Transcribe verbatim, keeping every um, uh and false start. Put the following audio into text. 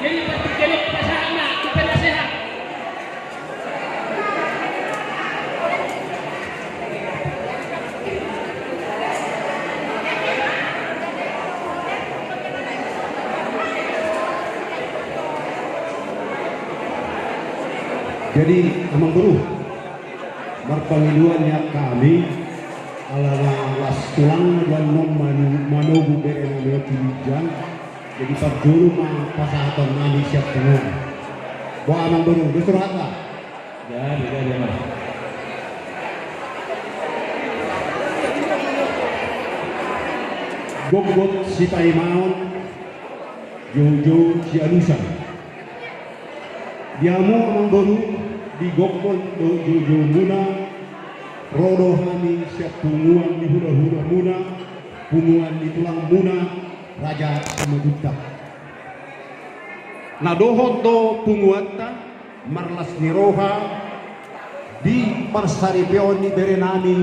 Jadi, pasahat ma tu penasehat. Jadi, amang boru, marpangidoan ni angka hami, ala na las tulang do annon manu-, manogu bere nami on tu ginjang. Jadi, parjolo ma pasahaton nami sian punguan. Boha, amang boru, dos rohanta? Jadi, jadi, amang. Gokgok sipaimaon, joujou sialusan. Di hamu, amang boru, di gokgok dohot joujoumuna, ro do hami sian punguan ni hulahulamuna, punguan ni tulangmuna, Raja Simanjuntak. Na dohot do punguanta marlas ni roha di parsaripeon ni bere nami